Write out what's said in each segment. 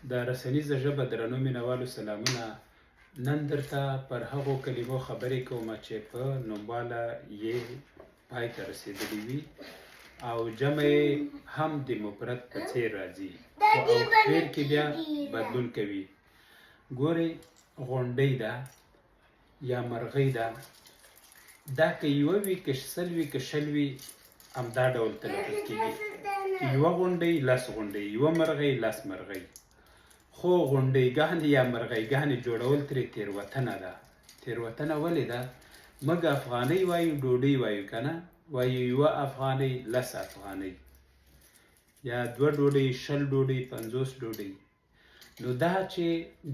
د رسنیزه ژبه درنو مینوالو سلامونه. نن درته پر هغو کلمو خبرې کوم چې په نومواله یې پای ته رسېدلې وي او جمع یې هم د مفرد په څېر راځي، خو اوښتویر کې بیا بدلون کوي. ګورئ، غونډۍ ده یا مرغۍ ده، دا که یوه وي که 100 وي که 20 وي، همدا ډول تلفظ کېږي. یوه غونډۍ لس غونډۍ، یوه مرغۍ لس مرغۍ. خو غونډۍ ګانې یا مرغۍ ګانې جوړول ترې تېروتنه ده. تېروتنه ولې ده؟ موږ افغانۍ وایو، ډوډۍ وایو، که نه وایو؟ یوه افغانۍ، لس افغانۍ، یا دوه ډوډۍ، 20 ډوډۍ، 50 ډوډۍ. نو دا چې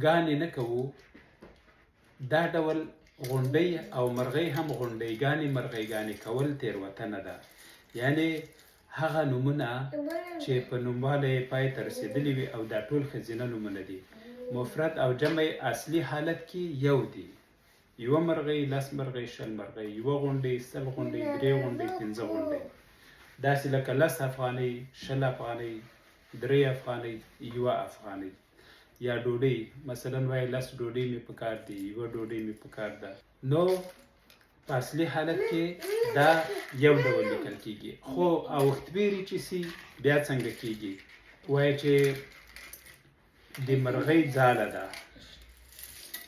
ګانې نه کوو، دا ډول غونډۍ او مرغۍ هم غونډۍ ګانې مرغۍ ګانې کول تېروتنه ده. یعنې هغه نومونه چې په نومواله یې پای ته رسېدلي وي، او دا ټول ښځینه نومونه دي، مفرد او جمع یې اصلي حالت کې یو دي. یوه مرغۍ، لس مرغۍ، 20 مرغۍ، یوه غونډۍ، 100 غونډۍ، درې غونډۍ، پنځه غونډۍ. داسې لکه لس افغانۍ، 20 افغانۍ، درې افغانۍ، یوه افغانۍ. یا ډوډۍ مثلا وایي، لس ډوډۍ مې پکار دي، یوه ډوډۍ مې پکار ده. نو په اصلي حالت کې دا یو ډول لیکل کیږي، خو اوښتویري چې سي بیا څنګه کیږي؟ وایي چې د مرغۍ ځاله ده،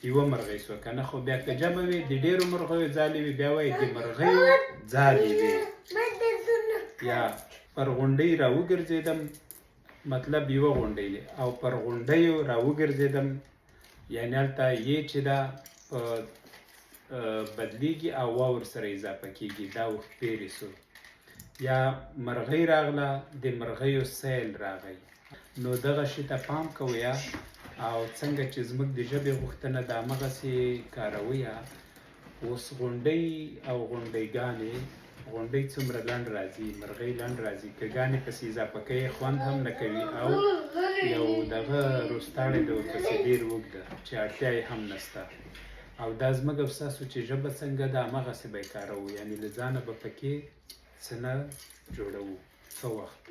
یوه مرغۍ سوه که نه، خو بیا که جمع وي، د ډېرو مرغیو ځالې وي، بیا وایي د مرغیو ځالې وي. یا پر غونډۍ راوګرځېدم، مطلب یوه غونډۍ دی، او پر غونډیو راوګرځېدم، یعنې هلته یې چې ده په بدلیږي او وا ورسره اضافه کیږي، دا اوښتپېرې سو. یا مرغۍ راغله، د مرغیو سیل راغی. نو دغه شي ته پام کوئ، او څنګه چې زموږ د ژبې غوښتنه ده همغسې کاروئ. اوس غونډۍ او غونډۍ ګانې، غونډۍ څومره لنډ راځي، مرغۍ لنډ راځي، که ګانې پسې اضافه کوي خوند هم نه کوي، او یو دغه روستاړی د ورپسې ډېر اوږد ده چې اړتیا یې هم نسته. او دا زموږ او ستاسو چې ژبه څنګه ده همغسې به یې کاروو، یعنې له ځانه به پکې څه نه جوړوو څه وخت.